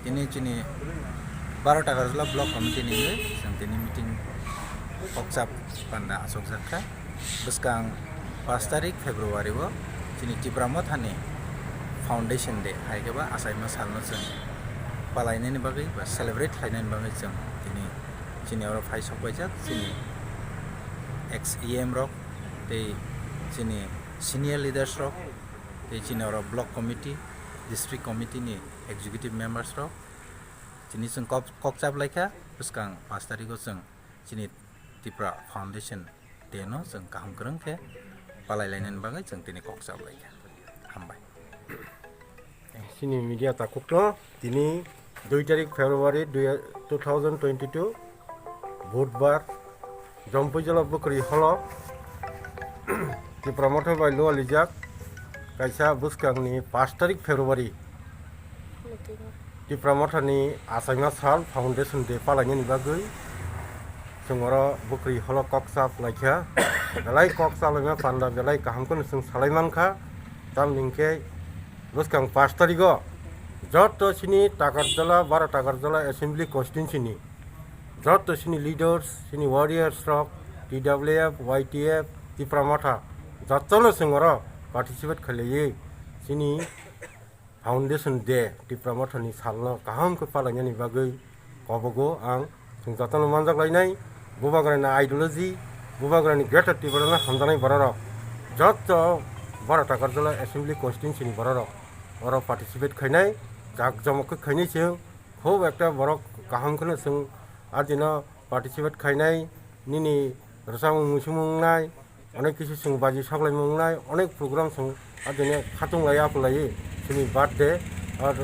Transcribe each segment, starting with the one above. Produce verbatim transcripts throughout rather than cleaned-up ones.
Tini chini baro Takarjala Block Committee ni wngwi chwng tini meeting kokchap panda achukjak kha. Bwskang paanch tarik February o chini Tipra Motha ni Foundation Day hai khe ba achaima salno chwng palainani bagwi ba celebrate khlainani bagwi chwng tini chini oro phai sok paijak chini ex E M rok tei chini senior leaders rok tei chini oro block committee, district committee ni executive members rok chini chwng kok, kokchap lai kha. Bwskang paanch tarik o chwng chini Tipra Foundation Day no chwng kaham kwrwng khe palai lainani bagwi chwng tini kokchap lai kha. Hambai. Chini media takhukno tini dui tarik February dui, two thousand twenty-two Budhbar Jompuijala Bwkrwi Holo Tipra Motha bai lualijak kaisa bwskangni paanch tarik February Tipra Mothani achaima sal Foundation Day palainani bagwi chwng oro Bwkrwi Holo kokchap laikha. Belai kokchap laima panda belai kaham kheno chwng salai mankha. Tamni hwnkhe bwskang paanch tarigo joto chini Takarjala, baro Takarjala Assembly Constituency ni joto chini leaders, chini warriors rok, T W F, Y T F, Tipra Motha jotono chwng oro participate khlaiwi chini Foundation Day, Tipra Mothani salno kaham khe palainani bagwi kobogo ang chwng jotono manjak lainai. Bubagrani ideology, Bubagrani Greater Tipraland hamjaknai bororok, joto baro Takarjala Assembly Constituency ni bororok oro participate khainai, jak jomok khe khainai chwng, khub ekta borok kaham kheno chwng adino participate khainai, nini rwchapmung muisingmung wngnai, onek kisu chwng baji soklaimung wngnai, onek program chwng adini khatung lai aphulai chini birthday ar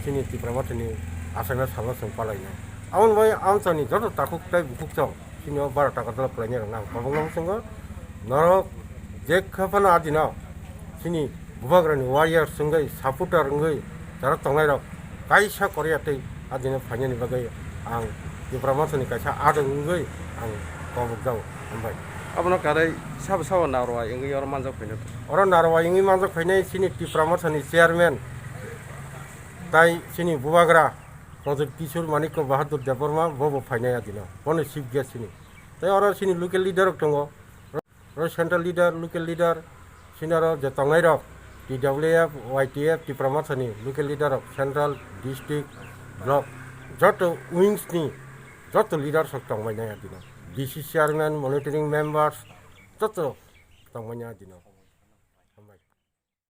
chini Tipra Mothani achaima salno chwng palainai. Aboni bai amchaini joto takhuk tei bukhuk chwng chini o baro Takarjala pwlainai rokno ang kobokno mwchungo. Norok je khe phano adino chini Bubagrani warriors wngwi, supporter wngwi jara tongnairok kaisa Korea tei adino phainani bagwi ang Tipra Mothani kaisa adong wngwi ang kobokjago. Hambai. Abono karwi sabo sabo narwai wngwi oro manjak phainai? Oro narwai wngwi manjak phainai chini Tipra Mothani chairman tai chini Bubagra Pradyot Kishore Manikya Bahadur Debbarma, bobo phainai adino, bono chief guest chini. Tei oro chini local leader rok tongo. Oro central leader, local leader, senior o je tongnai rok, T W F, Y T F, Tipra Mothani local leader rok, central, district, block, joto wings ni joto leaders rok tongmani adino, D C chairman, monitoring members, joto tongmani adino.